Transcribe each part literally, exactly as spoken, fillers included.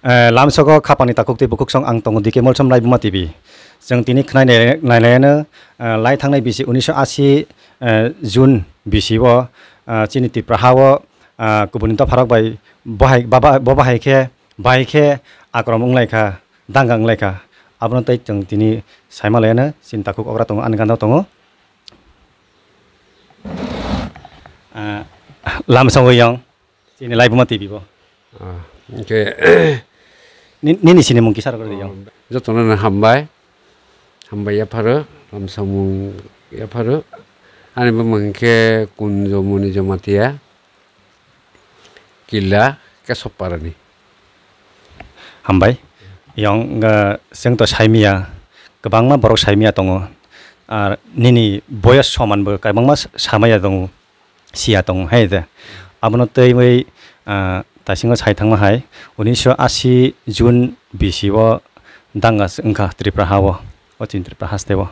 Eh, lamsogo khapangni takhuk tei bukhuksong ang tongo D K Molsom Laibuma T V. Chwng tini khwnai nai-, nailaiano, eh, lai thangnai bisi unisho ashi, eh, June bisi o, eh, chini Tripura ha o, eh, kubuni dopharok bai bohai, baba, bo bahai khe, bai khe akromung wnglaikha, danga wnglaikha. Abono tei chwng tini saima laiano chini takhuk okra tongo, ani gana tongo. Ah, lamsongo yang chini Laibuma T V bo. Ah, hwnkhe Ni-, nini sinimung kisa rwgwi yang. Jotono no hambai. Hambai yapharo, lamsongmung yapharo. Ani bumung hwnkhe Kunjomoni Jamatia. Killa Kesopparani. Hambai. Yang, eh, chwng to saimiya, kwbangma borok saimiya tongo. Ar nini boyos soman bo kwbangma s-, samaya tongo, siya tongo, hai de. Abono twiwi, ah, taisingo sai thangma hai, unisho ashi June bisi o danga wngkha Tripura ha o, o chini Tripura haste o,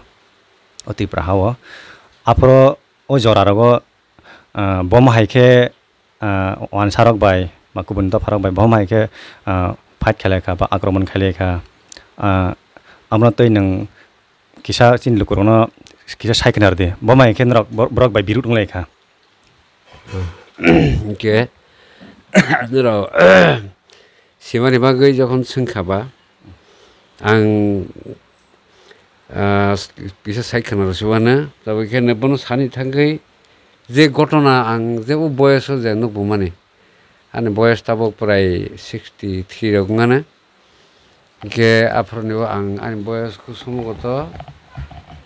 o Tripura ha o. Aphoro o jora rogo, ah, bom hai khe, ah, wansarok bai ba kubun dopharok bai bom hai khe, ah, fight khailai kha ba akromon khailai kha. Ah, abono twi nwng kisa chini lukurokno kisa sai khna rw di. Bom hai khe norok bor-, borok bai biruk wng lai kha. Hwnkhe norok simani bagwi jokhon swngkha ba, ang, ah, kisa sai khna rw si uanw, tabuk khe bono sani thangwi je gotona ang je o boyoso je nukbumani, ani boyos tabuk prai sixty three rok wngano. Hwnkhe aphuruni o ang ani boyos khe somboto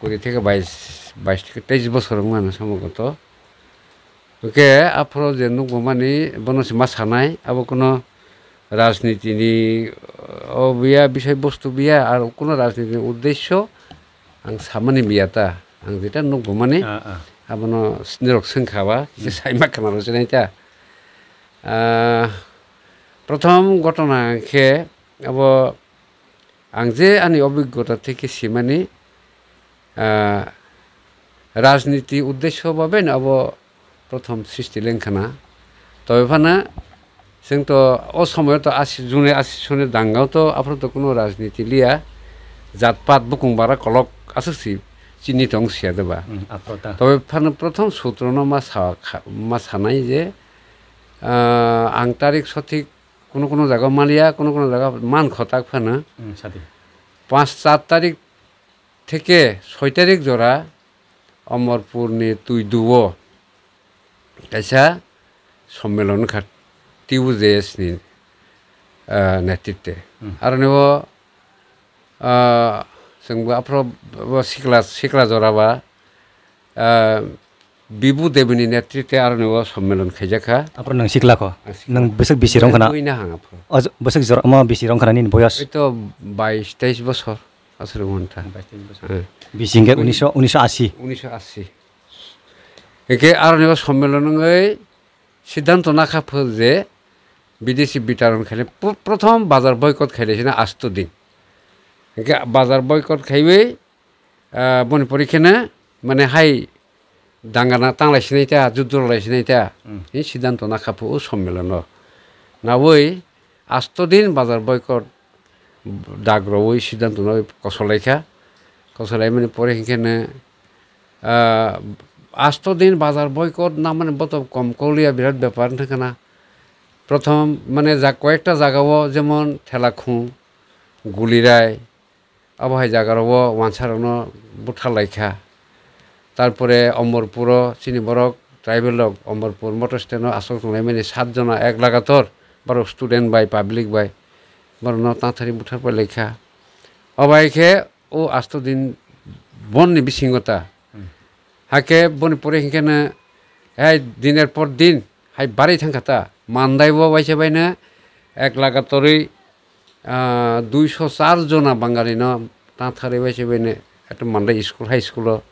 kuri theke bais, bais theke teis bosor wngmano somboto. Hwnkhe aphuru je nukbumani bono se ma sanai, abo kuno rajniti ni, o biya, bisoi bostu biya, ar kuno rajniti ni uddesyo ang samani biya ta. Ang jeta nukbumani, Ah, ah. abono norok swngkha ba, kisa Hmm. saima khna rw sinai ta. Ah, prothom gotona khe abo ang je ani obiggota theke simani, ah, rajniti uddesyo babe no abo prothom sristi lengkhana. Tobe phano chwng to o somoyo to asi, June asi soni dangao to aphuru to kuno rajniti liya, jat pat bukung bara kolok aswk si chini tong siya de ba. Hmm, aphuru ta. Tobe phano prothom sutrono ma sa kha-, ma sanai je, ah, ang tarik sothik kuno kuno jaga maliya, kuno kuno jaga man khotak phano. Hmm, sadi. Panch char tarik theke soi tarik jora Omorpurni Tuiduo kaisa sommelon wngkha T U J S ni, ah, netritwe. Hmm. Aroni o, ah, chwngbo aphuru bo sikla, sikla jora ba, ah, Bibu Debini netritwe aroni o sommelon khaijakha. Aphuru nwng sikla kho? Ah, sikla. Nwng bwswk bisi rwng khna? Buina hang aphuru. O j-, bwswk jora, omo bisi rwng khna nini boyos? Oi to bais teis bosor. Aswk wngkha. Bais teis bosor. Eh. Bisi hwnkhe Ui-, unisho, unisho ashi. Unisho ashi. Hwnkhe aroni o sommelon wngwi siddhanto nakha phuru je bidesi bitaron khaile pr-, prothom bazar boycott khaile sina asto din. Hwnkhe bazar boycott khaiwi, ah, boni pore kheno mane hai dangana tanglai sinai ta, juddo lai sinai ta, Hmm. hi siddhanto nakha phuru sommelono. Nawi asto din bazar boycott dag rwui siddhanto no kosolai kha. Kosolai mani pore hinkhe no, ah, asto din bazar boycott na mani boto kom koliya birat bepar wngkha na. Prothom mane ja koyekta jaga o jemon Thelakhung, Gulirai, abo hai jaga rok o wansa rok no butharlai kha. Tarpore Omorpur o chini borok tribal rok Omorpur motor stand o aswk tonglai mani sat jona ek lagator borok student bai public bai borok no tathari buthar pai lai kha. Obo hai khe o asto din bon ni bisingo ta. Hmm. Hakhe boni pore hinkhe no hai diner por din hai barwi thangkha ta. Mandai bo waisa bai no ek lagatorwi, ah, duiso char jona Bangali no tangtharwi waisa bai no ekta Mandai school, high school o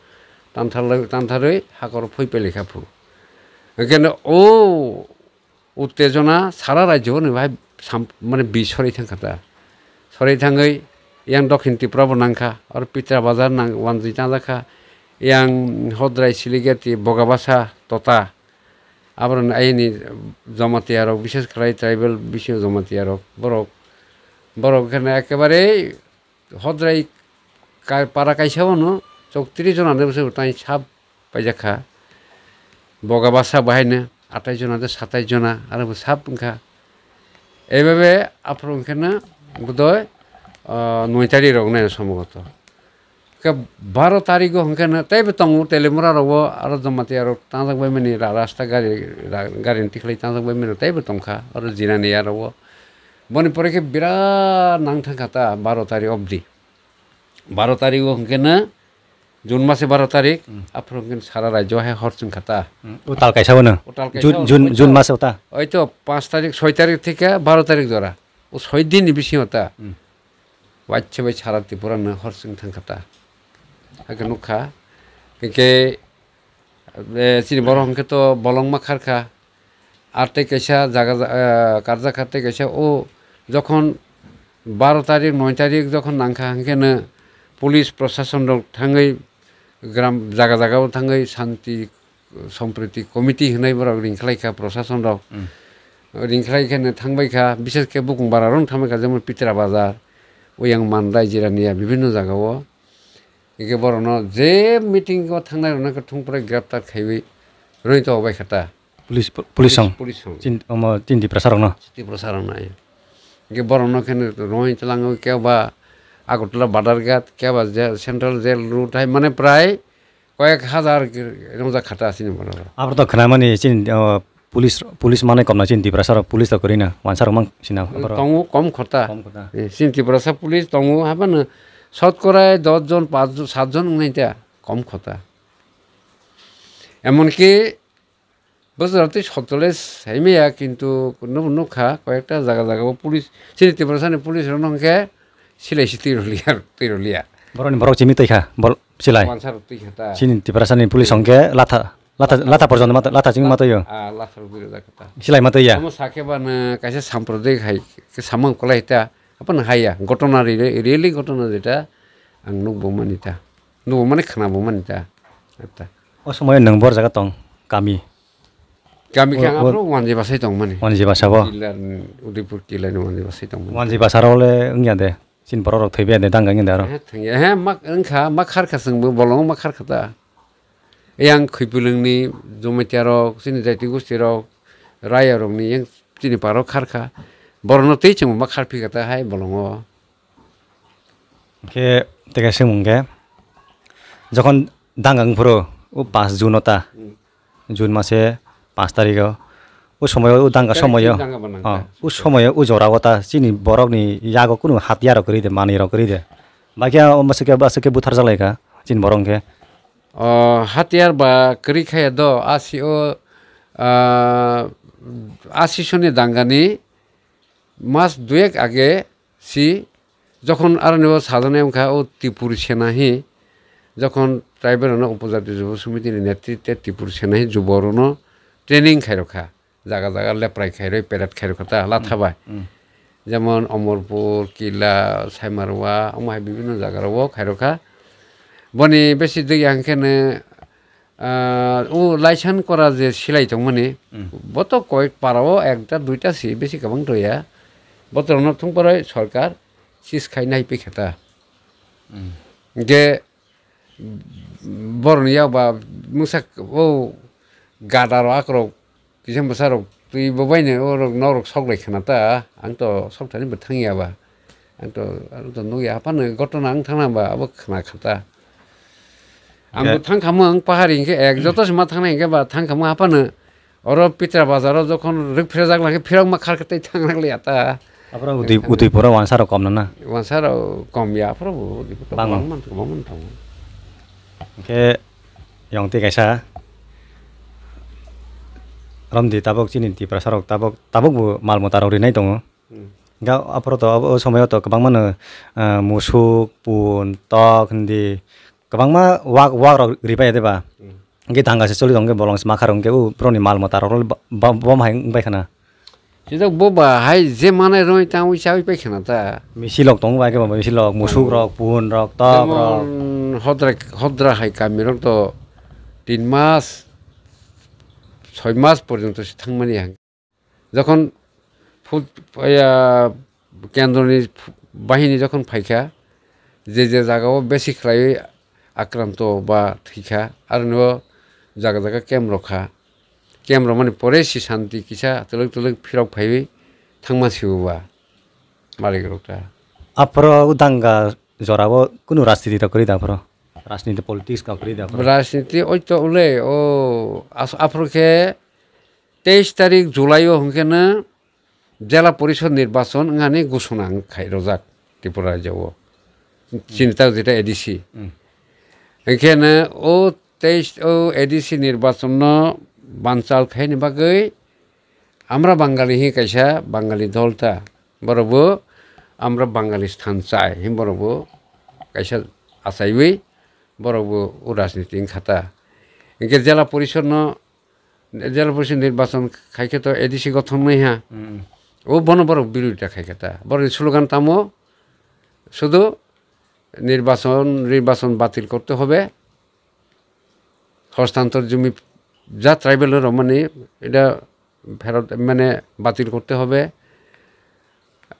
tangtharlai-, tangtharwi hakoro phoi pailaikha phu. Hinkhe no o uttejona sara rajyo ni bahai sam-, mane bi sorai thangkha ta. Sorai thangwi yang Dokhin Tripura bo nangkha, aro Pitra Bazar nang wanjwi tangjakha, yang Hodrai, Siligeti, Bogabasa, Tota, aboroni ayini Jamatia rok, bises khlai tribal bisingo Jamatia rok, borok Borok khe na ekebare hodrai ka-, para kaisa o no chowtris jona de bwswk tai sap paijak kha. Boga basa bo haino atais jona de satais jona aro bo sap wngkha. Eibabe aphuru wngkhe no bodoi, ah, noi tarik rok nai sombogoto. Khe baro tarigo hwnkhe no teibo tongo, Telimura rogo aro Jamatia rok tangjak bai mani ra-, rasta gari, ra-, gari ni tikhlai tangjak bai mani teibo tongkha oro Jirania rogo. Boni pore khe birat nang thangkha ta baro tarik obdi. Baro tarigo hwnkhe no June mase baro tarik, Hmm. aphuru hwnkhe sara rajyo hai hor chwngkha ta. Hmm. O tal kaisa o no? O tal kaisa June, o, June, oito, June mase o ta? Oito panch tarik, soi tarik theke baro tarik jora. O soi din ni bisingo ta. Hmm. Waisa bai sara Tripura no hor chwng thangkha ta. Hakhe nukha. Hwnkhe, eh, chini borok hwnkhe to bolong ma kharkha. Ar tei kaisa jaga, eh, karjak kha tei kaisa o jokhon baro tarik, noi tarik jokhon nangkha hwnkhe no police prosason rok thangwi gram jaga jaga o thangwi shanti sompriti committee hinwi borok ring khlai kha prosason rok. Hmm. Ring khlai khe no thangbai kha, bishes khe bukung bara rok thangbai kha, jemon Pitra Bazar, Oyang Mandai, Jirania, bibhinno jaga o. Hingke borokno je meeting o thangnai rokno khe thung pore greptar khaiwi rwi to bai kha ta. Police, police song. Police song. Chin, omo, chin Tiprasa rokno. Tiprasa rokno, ai. Hingke borokno khe rwi tlango khe ba Agartala Badarghat, khe ba je-, Central Jail Road hai mane prai koyek hazar wngjak kha ta chini borok. Abo to khnamani chin, o, Police, police manwi komna chini Tiprasa rok police rok kwrwi na wansa rok mang sina aborok. Tongo kom khota. Kom khota. Eh, chini Tiprasa police tongo habano sotkorai dos jon, pach jon, sat jon wngnai ta kom khota. Emonki bosor twi sotole saimaya kintu nuk nukha koyekta jaga jaga o police chini Tiprasa ni police rok no hwnkhe silai si twi rwliya, twi rwliya. Borok ni borok chimi twi kha bol silai. Wansa rok twi kha ta. Chini Tiprasa ni police hwnkhe latha. Latha, latha porjonto mata, latha chingma toyo. Ah, latha rok biro da kata. Silai ma toya. Omo sakhe ba no kaisa samprodaik hai, khe samang kolai ta, apa no haya, gotona ri-, really gotona jeta, ang nukbo mani ta. Nukbo mani khnabo mani ta. Ata. O somoyo nwng bor jaga tong, kami. Kami khe O, ang o, aphuru wanji basai tong mani. Wanji basa bo? Kila ni, Udaipur kila ni wanji basai tong mani. Wanji basa rok le wngya de. Chini borok rok thwibai de dang gangin de aro. Eh, thangya. Eh, mak, wngkha, mak kharkha chwngbo bolong mak kharkha ta. Yang khwipulwngni Jamatia rok, chini jaiti gosti rok, raya rokni yang chini parok kharkha. Borokno tei chwngbo mak kharphi kha ta hai bolongo. Khe teke swngmung khe, jokhon dang gang phuru, o pas June o ta. Hmm. June mase pas tarikh o, o somoyo, o danga somoyo, o somoyo, o jora o ta chini borok ni yago kunu hatiar rok kwrwi de, manwi rok kwrwi de. Bakhe o masa khe, masa khe buthar jalai kha chini borok hwnkhe. O hatiar ba kwrwi kha ya do, a si o, ah, a si soni danga ni mas duyek age si, jokhon aroni o sajaknai wngkha, o Tripur Sena hi, jokhon tribal rokno Upojati Jubo Samiti ni netritwe Tripur Sena hi jubo rokno training khairokha, jaga jaga leprai khairoi, parade khairokha ta latha bai. Hmm. Jemon Omorpur, Kila, Saimarwa, omo hai bibhinno jaga rok o khairokha. Boni besi dui ang khe no, Ah, o laisan kora je silai tongmani, hmm, bo to koyek para o ekta duita si besi kwbang toya. Bo to rwno thung poroi sorkar sis khai nai pai khe ta. Hmm. Hingke boroni yak ba mungsa o gada rok akorok kisa mwsa rok twi bo baino o rok nok rok sok lai khna ta, ang to sok thani bo thang ya ba, ang to, ang to nuk ya, haphano gotona ang thang na ba abo khna kha ta. Ang bo thang kha mo ang pahari hingke ek joto se ma thang nai hingke ba thang kha mo haphano oro Pitra bazar o jokhon rwk phira jak lang khe phirok ma khar khe tei thang nak liya ta. Aphuru udui, udui pura wansa rok kom na na? Wansa rok kom ya, aphuru bo udui pura bang man, bang man tongo. Hingke yong twi kaisa romdi tabok chini Tiprasa rok tabok, tabok bo mal mota rok rinai tongo. Hmm. Ga aphuru to abo, o somoyo to kwbangma no, ah, musuk, pun, tok, hindi kwbangma wak, wak rok ripai de ba. Hmm. Hingke danga se choli tong khe bolong se ma kha rok hingke o borok ni mal mota rok le ba, ba, bom hai wng pai khana. Sijak bo ba hai je manai roi ta ui chaui pai khana ta. Misil rok tong bai khe ba misil rok, musuk rok, pun rok, tok rok. Jemon hodra, hodra hai kami rok to tin mas, soi mas porjonto se thang mani ang. Jokhon phut-, ya, kendroni bahini jokhon phaikha, je je jagao besi khlaiwi akranto ba thwikha, aroni o jaga jaga camp rokha. Camp romani pore si santi kisa twlwk twlwk phirok phaiwi thangma siwo ba malik rok ta. Aphro danga jorao kunu rajniti rok kwrwi da aphro? Rajniti politics ka kwrwi da aphro? Rajniti oito ulei o as-, aphro khe teis tarik July o hwnkhe no Jela Porishod nirbachon wngnani ghosona wng khai rojak Tripura rajyo o. Chini ta jeta A D C. Hmm. Hwnkhe no o teis o A D C nirbachon no banchal khaini bagwi Amra Bangali hi kaisa Bangali dol ta. Borok bo Amra Bangali sthan chai hi borok bo kaisa achaiwi borok bo o rajniti wngkha ta. Hwnkhe Jela Porishod no Jela Porishod nirbachon khai khe to A D C gothon nai ha. Hmm. O bono borok birodita khai khe ta. Borokni slogan tamo, শুধু নির্বাচন, নির্বাচন বাতিল করতে হবে। হস্তান্তর জমি যা ট্রাইবেল রমণী এটা ফেরত মানে বাতিল করতে হবে।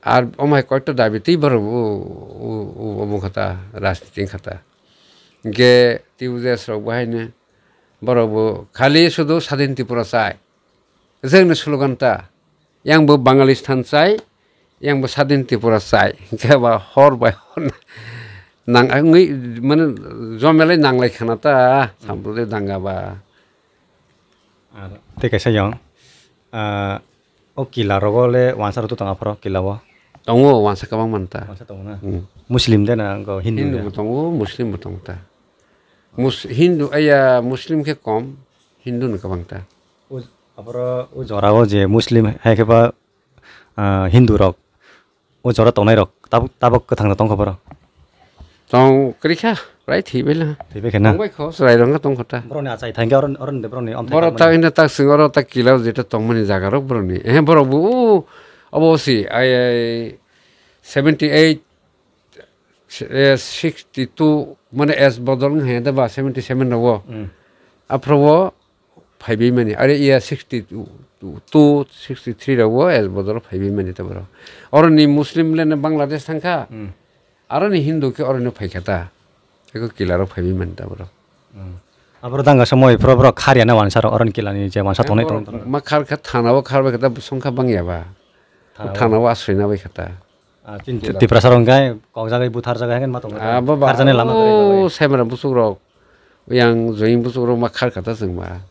Ar omai koito dabi tei borok o, o, o, omo kha ta, rajniti wngkha ta. Hwnkhe T U J S rok bo haino borok bo khali sudu Sadin Tripura chai. Jengni slogan ta, yang bo Bangali sthan chai, yang bo Sadin Tripura chai. Hwnkhe ba hor bai hor nang wngwi mane jomelai nanglai khana ta, sampru de danga ba. Ar tei kaisa yang, ah, o kila rogo le wansa rwtwi tongo aphoro kila o? Tongo, wansa kwbang man ta. Wansa tongo na? Hmm. Muslim de na, go Hindu Hindu de? Bo tongo, Muslim bo tongo ta. Mus-, Hindu, aya, Muslim khe kom, Hindu no kwbang ta. O, aphoro o jora o je Muslim hai khe ba, ah, Hindu rok, o jora tongnai rok tabuk, tabuk kwthang no tongkha borok? Tong kwrwi kha, prai thwi bai la. Thwi bai khe na? Tong bai kho, chwrai rok wngkha tong kho ta. Borok ni achai thang khe oro, oro ni borok ni omthai Borok tangmani. Ta hino tak swng oro tak kila o jeta tongmani jaga rok borok ni. Eh, borok bo, o, obo si, ai, ai, seventy eight, eh, sixty two, mane S bodol wng hai da ba seventy seven rok o. Hmm. Aphro o phaibai mani. Are iya sixty two, sixty three rok o S bodol phaibai mani ta borok. Oro ni Muslim le na Bangladesh thang kha. Hmm. Aro ni Hindu khe oro ni phai kha ta. Eko kila rok phaibai mani ta borok. Hmm. Aboro danga somoi phoro borok khar ya na wansa rok, oro ni kila ni je wansa tongnai tong. Ma khar kha thana o khar bai kha ta songkha bang ya ba. Thana o. Thana o asroi na bai kha ta. Ah, tin Tiprasa rok hwnkhe kok jagwi buthar jaga hwnkhe ma tongo. Ah, bo ba, Kharjani lama o, kwrwi bagwi. Semra buchuk rok, yang joying buchuk rok ma khar kha ta chwng ba.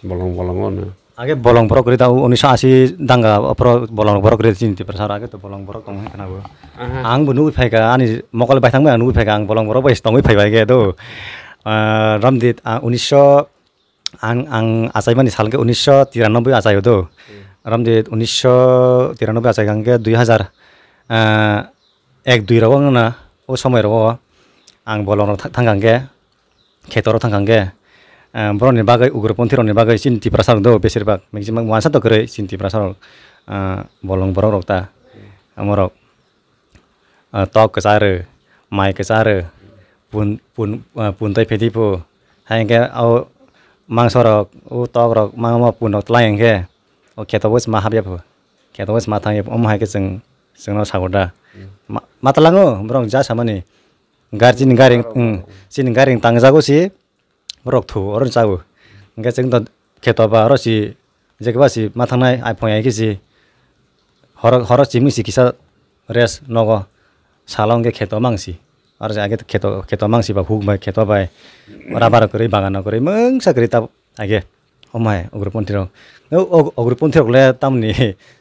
Bolong bolong ono. Age bolong borok kwrwi ta unisho ashi danga aphro bolong borok kwrwi chini Tiprasa rok age to bolong borok tong khna bo. Aha. Ang bo nugwi phai kha ani mokol bai thang bai ang nugwi phai kha ang bolong borok bai tongwi phai bai khe do. Ah, Ramdit, ah, unisho Ang, ang achaimani sal khe unisho tiranoboi achaio do. Hmm. Aram je unisho tiranoboi achai kha hwnkhe dui hazar, ah, ek dui rogo wngna, o somoi rogo ang bolong rok tha-, thang kha hwnkhe, kheto rok thang kha hwnkhe, ah, borokni bagwi ugroponthi rokni bagwi chini Tiprasa rok do besir bak, maximum wansa to kwrwi chini Tiprasa rok, ah, bolong borok rok ta, hmm, amorok. Ah, tok kwcharo, mai kwcharo, pun, pun, ah, pun tei phedi pho. Hai hwnkhe o mangso rok, o tok rok, ma, ma pun rok tlai hwnkhe, o kheto bo ma hapya pho. Kheto bo ma thangya pho. Omo hai khe chwng, chwngno sago da. Hmm. Ma, ma tlango, borok ja samani. Gar chini gari, hmm, chini gari tangjago si. Borok thu oro chago. Hwnkhe chwng to kheto ba oro si, jekba si ma thangnai, ai phung ai khe si. Horo, horo chiming si kisa rest nogo. Salo hwnkhe kheto mang si. Aro se age kheto, kheto mang si ba huk bai, kheto bai. Rubber kwrwi, bagan kwrwi, mungsa kwrwi ta age. Omai, ugroponthi rok. O, o, ugroponthi rok le tamni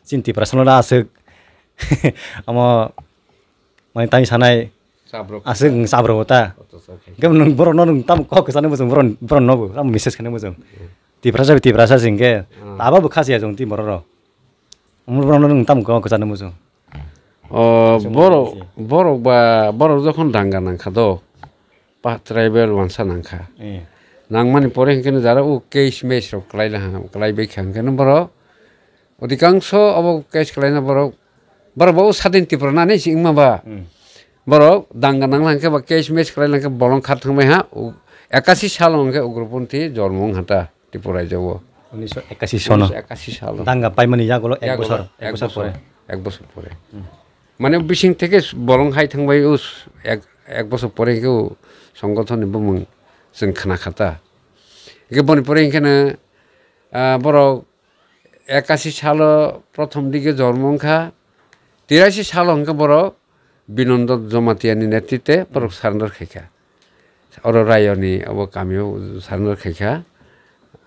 chini Tiprasa no aswk. Omo, mane tani sanai. Chabrok. Aswk, mm, chabrok ta. Koto chao khai. Hwnkhe nwng borok no nwng tamo kok kwchani muchung borok, borok no bo tamo message khaina muchung. Hmm. Tiprasa bai Tiprasa se hwnkhe. Hmm. Taba bo khasiya chwng tini borok rok. Omo borok no nwng tamo kok kwchani muchung. O, borok, borok ba, borok jokhon danga nangkha do, pa tribal wansa nangkha. Eh. Nangmani pore hwnkhe no jara o case match rok kwlai laha, kwlai bai kha hwnkhe no borok. Odhikangsho obo case kwlaina borok, borok bo Sadin Tripura nani si wngma ba. Hmm. Borok danga nang lang khe ba case match kwlai lang khe bolong khar thang bai ha, u-, ekasi sal hwnkhe ugroponthi jormo wng ha ta Tripura rajyo o. Unisho ekasi sono. Unisho ekasi salo. Danga paimani yagulo ek Yagulo bosor, ek ek bosor bosor, pore. Ek bosor pore. Hmm. Mane bising theke bolong hai thangbai, us ek, ek bosor pore hwnkhe o songothon ni bumung chwng khna kha ta. Hwnkhe boni pore hwnkhe no, ah, borok ekasi salo prothom dige jormo wngkha, tirashi salo hwnkhe borok Binondan Jamatia ni netrite borok surrender khaikha. Oro Rayoni abo kamio surrender khaikha.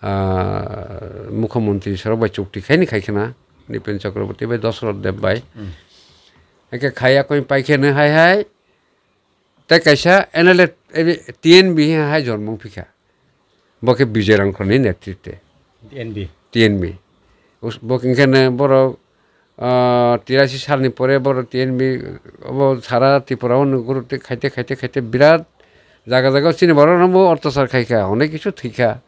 Ah, Mukhyamantri sorok bai chukti khaini khaikhana, Nipen Chakraborty bai Dosroth Deb bai. Hmm. Hake khaiya koi paikhe no hai hai. Tei kaisa N L F, eh, T N B hai jormo phikha. Bo khe Bijoy Rangkhol ni netrite. T N B. T N B. Us-, bo hwnkhe no borok, ah, tirashi salni pore borok T N B obo sara Tripura o nuguru tei khaite, khaite, khaite birat jaga jaga chini borok rokbo ortosar khaikha, onek kisu thwikha.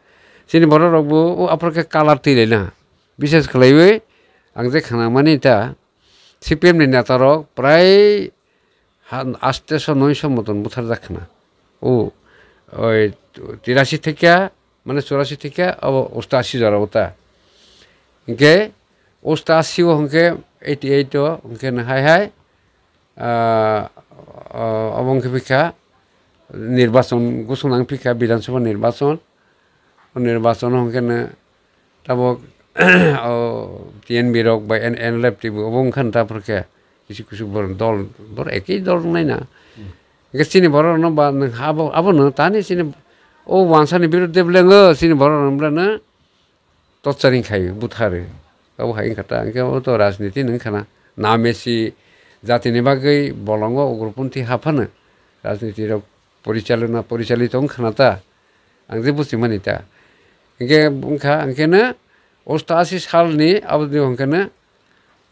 Chini borok rokbo o aphuru khe kalar twi laina. Bishes khlaiwi ang je khna mani ta C P M ni neta rok prai ha, aste so noi so moton buthar jak khna. O, oi, tirashi thekya, mane churashi thekya, abo osta asi jora ota. Hingke osta asi o hingke eighty eight o hingke no hai hai, ah, ah, abo hingke phikha nirbachon gosong nang phikha Bidhan Sabha nirbachon. O nirbachon o hingke no tabok, o T N B rok bai N-, N L F T bo obo wngkha no ta phor khe kisi kusu borok dol, borok ekei dol wngnai na. Hmm. Hingke chini borok rok no ba nwng abo, abo no tani chini o wansa ni biruddhe bwle ngo chini borok rok no bwle no torturing khai buthar. Abo hai wngkha ta, hingke abo to rajniti no wngkha na. Name si jati ni bagwi bolongo ugroponthi haphano rajniti rok porichalona, porichalito wngkha na ta, ang je buchimani ta. Hingke wngkha, hingke no osta asi salni aboni hingke no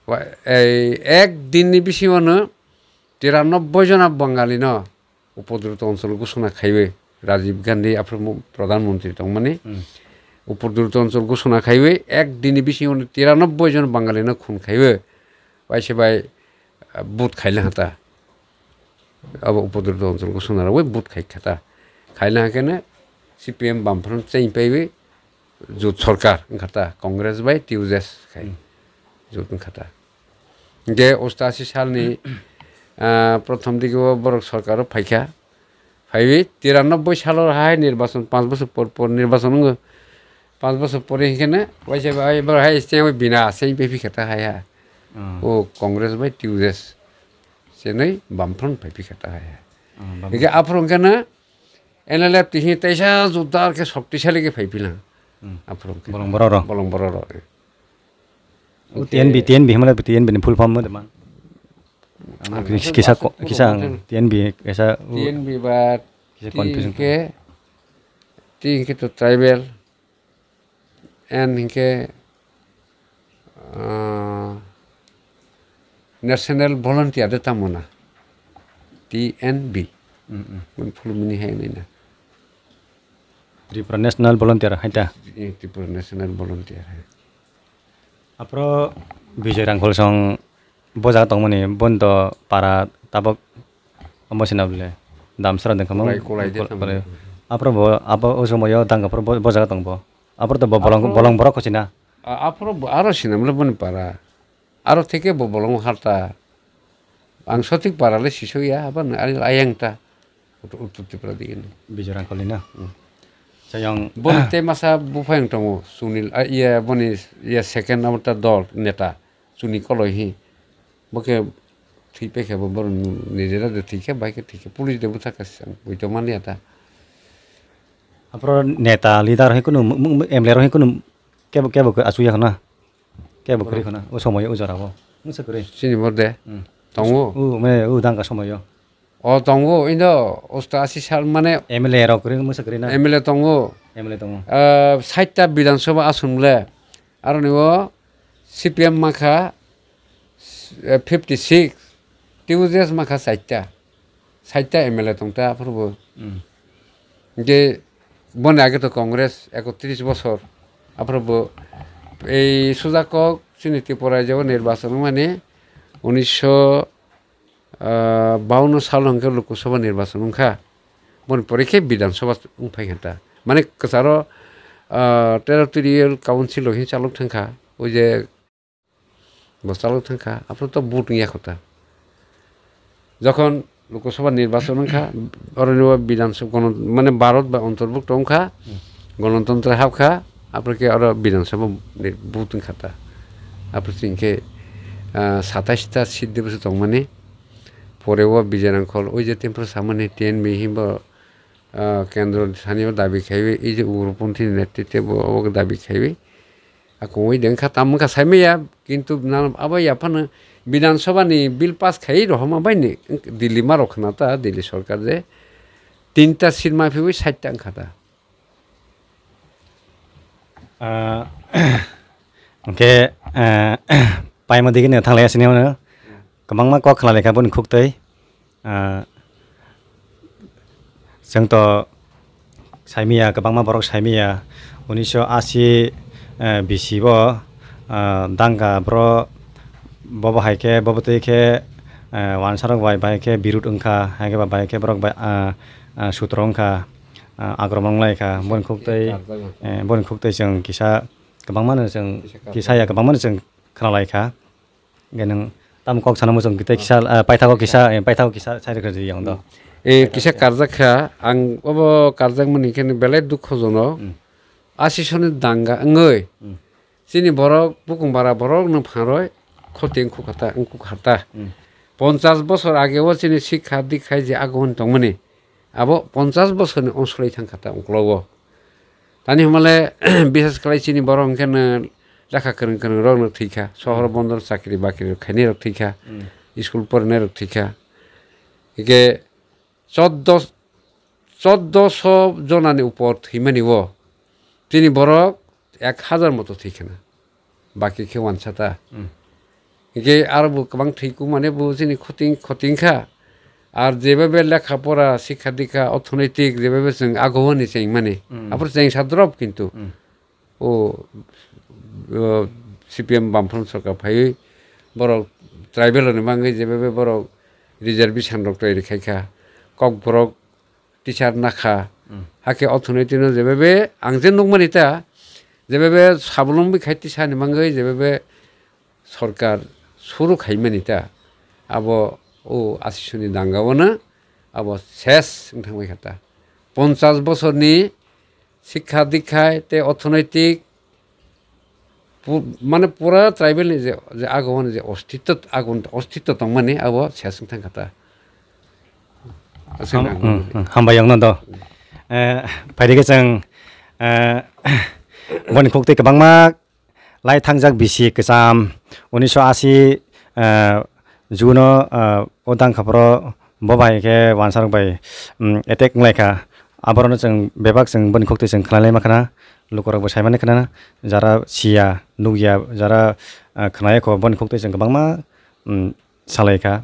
wa-, ei ek dinni bisingo no tiranoboi jona Bangali no upodruto onchol ghosona khaiwi Rajiv Gandhi aphuru pradhan mantri tongmani. Hmm. Upodruto onchol ghosona khaiwi ek dinni bisingo no tiranoboi jon Bangali no khun khaiwi waisa bai, ah, vote khailangkha ta. Abo upodruto onchol ghosona rwwi vote khai kha ta. Khailangkha khe no C P M Bamfront cheng paiwi jut sorkar wngkha ta, Congress bai T U J S khai. Hmm. Jut wngkha ta. Hingke osta asi salni, ah, prothom digi o borok sorkar o phaikha. Phaiwi tiranoboi salo hai nirbachon, panch bosor por por nirbachon wngo. Panch bosor pore hingke no waisa bai borok hai chengwi bina cheng paiphikha ta hai ha. Hmm. O Congress bai T U J S. Chenwi Bamfront phaiphikha ta hai ha. Hmm, Bamfront. Hingke aphuru hingke no N L F T hing teisa jotdar khe shoktisali khe phaiphila. Hmm. Aphuru hingke. Bolong borok rok. Bolong borok rok. O T N B, T N B himla T N B ni full form mo de man. Ang kisa, kisa ko-, kisa ang T N B, kisa, o, T N B ba kisa T confusion. Hingke, T hingke to tribal, N hingke, ah, National Volunteer de tamo na. T N B. Mm, mm. Mun full mini hai nai na. Tripura National Volunteer hai ta? Eh, Tripura National Volunteer hai. Aphuru Bijoy Rangkhol song bo jaga tongmani, boni to para tabok omo sina bole Damsara dengkha mang. Kulai, kulai de kul-, tamo. Kulai. Aphuru bo, abo o somoyo dangka phuru bo, bo jaga tongbo. Aphuru to bo bolong, aphuru bolong borok ko sina. A-, aphuru bo aro sina bole boni para. Aro theke bo bolong harta. Ang sotik para le siso ya, abo no ari ayang ta. Ut-, Uttar Tripura digi no. Bijoy Rangkhol ni na? Hmm. Sayang. Boni tei masa buphang tongo, Sunil, ah, iya, boni, iya, second abo ta dol, neta, Chuni Koloi hi. Bo khe thwi pai khe bo, borok nijera de thwi khe, bai khe thwi khe, police de bwtha kha sisang, bui tong mani ata. Aphuru neta, leader hai kunu, mu-, mu-, M L A rok hai kunu, kebo, kebo khe achu ya khna? Kebo kwrwi khna, o somoyo o jora o. Mungsa kwrwi. Chini bo de. Hmm. Tongo. O, me, o dangka somoyo. O tongo, indo, osta asi sal mane M L A rok kwrwi, mungsa kwrwi na? M L A tongo. M L A tongo. Ah, sait ta Bidhan Sabha ason le. Aroni o C P M makha, eh, fifty six. T U J S makha sait ta. Sait ta M L A tong ta aphuru bo. Hmm. Hingke boni age to Congress ekotris bosor. Aphuru bo ei suja kok chini Tripura rajyo o nirbachon wngmani unisho, ah, bawanno salo hingke Lok Sabha nirbachon wngkha. Boni pore khe Bidhan Sabha wngphai kha ta. Mane kwcharo, ah, Territorial Council rok hin chalok thangkha. O je Bo chalok thangkha, aphuru to vote wngya kho ta. Jokhon Lok Sabha nirbachon wngkha, oroni o Bidhan Sabha gono-, mane Bharat bai ontorbhukto wngkha, Hmm. Ganatantro hapkha, apore khe oro Bidhan Sabha ni vote wngkha ta. Apore chwng khe, ah, satais ta seat de bwswk tongmani. Pore o Bijoy Rangkhol, o je Tripura samani T N B himba, ah, kendro thani o dabi khaiwi, ei je ugroponthi ni netritwe bo obo dabi khaiwi. Akungwi de wngkha, tamo wngkha saimaya, kintu nang abo yaphano Bidhan Sabha ni bill pass khai rohorma bai ni Delhi ma rok khna ta, Delhi sorkar je tinta seat ma phiwi sait ta wngkha ta. Ah, hwnkhe, ah, paima digi no thanglai asini ono. Kwbangma kok khna laikha boni khuktwi. Ah, chwng to saimaya, kwbangma borok saimaya, unisho ashi, eh, bisi o, ah, dangka bro, bobo hai khe, bobo twi khe, eh, wansarok bai, bai khe birut wngkha, hai khe ba bai khe borok bai, ah, ah, sutro wngkha, ah, akromon wnglaikha, boni khuktwi, eh, boni khuktwi chwng kisa kwbangma no chwng kisa ya kwbangma no chwng khna laikha. Hwnkhe nwng tamo kok sana muchung tei kisa, ah, paithago kisa, eh, paithago kisa sai rwkha yang do. Eh, kisa karjak kha, ang obo karjak mani khe belai dukhojonok. Hmm. Ashi soni danga wngwi. Hmm. Chini borok, bukung bara borok no pharoi, khoti wngkuk kha ta, wngkuk kha ta. Hmm. Ponchas bosor age o chini sikha dikha je agon tongmani. Abo ponchas bosorni onsolai thang kha ta ungklogo. Tani hwnmale, bisas khlai chini borok hwnkhe no lekha kwrwng kwrwng rok no thwi kha, sohor Hmm. bondor chakri bakri rok khainai rok thwi kha, Hmm. school porinai rok thwi kha. Hwnkhe choddo, choddo sho jonani upor thwimani o chini borok ek hazar moto thwi khna. Baki khe wansa ta. Hmm. Hingke aro bo kwbang thwi kumane bo chini khoting, khoting kha. Ar jebebe lekha pora, sikha dikha, orthonoitik jebebe chwng agohoni chengmani. Hmm. Aphuru chengsa drop kintu. Hmm. O, o, C P M Bamfront sorkar phaiwi borok tribal rokni bagwi jebebe borok reservation rok twi rwkhaikha. Kokborok teacher nakha, Hmm. hakhe orthonoiti no jebebe ang je nukmani ta, jebebe sabolombi khai tisani mangwi jebebe sorkar suru khaimani ta, abo o asisuni danga o no abo ses wng thangbai kha ta. Ponchas bosorni sikha dikha tei orthonoitik pu-, mane pura tribal ni je, je ago ni je ostitto, ago ostitto tongmani abo ses wng thang kha ta. Aswk Ham-, nang hmm, hmm, hambai yongno do. Eh, phaidi khe chwng, eh, boni khuktwi kwbangma lai thangjak bisi kwcham unisho ashi, eh, June o, eh, o dangkha phoro bo bai khe wansarok bai, mm, attack wnglaikha. Aborokno chwng bebak chwng boni khuktwi chwng khwlailai mankha na, lukurokbo saimani khna, jara siya, nukya, jara, eh, khwnaya kho, boni khuktwi chwng kwbangma, mm, salaikha,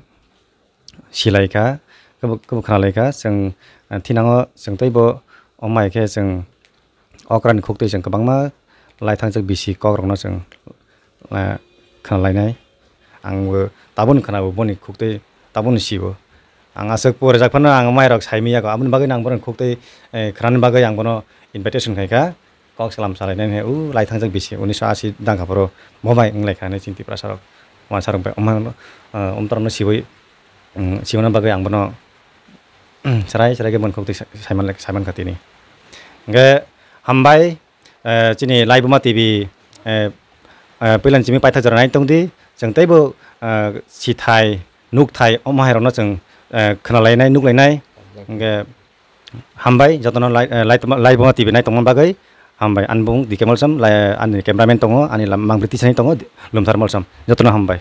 silaikha, kwbo, kwbo khwnalaikha. Chwng, eh, thinango chwng teibo omo hai khe chwng Okrani khuktwi chwng kwbangma lai thangjak bisi kokrokno chwng, eh, khwnalainai. Ang bo tabukni khwnabo boni khuktwi tabukni sibo. Ang aswk pore jak phano ang mairok saimanya kho, aboni bagwino ang borokni khuktwi, eh, khwnani bagwi ang bono invitation khaikha. Kok salam salainani hai, o lai thangjak bisi unisho ashi dangkha phoro bo bai wnglaikha hinwi chini Tiprasarok, wansarok bai, omo, eh, omtorokno siwi, mm, siwna bagwi ang bono, mm, chwrai chwrai khe boni khuktwi sa-, saiman lai-, saimankha tini. Hwnkhe hambai, eh, chini Laibuma T V, eh, eh, puilan simi paithak jora nai tongdi, chwng teibo, eh, sithai, nukthai, omo hairokno chwng, eh, khwnalainai, nuklainai. Hwnkhe hambai, jotono Lai-, eh, Laibuma T V nai tongma bagwi hambai. Ani bung D K Molsom, lai-, ani cameraman tongo, ani lam-, mangpili tisani tongo, Lumthar Molsom. Jotono hambai.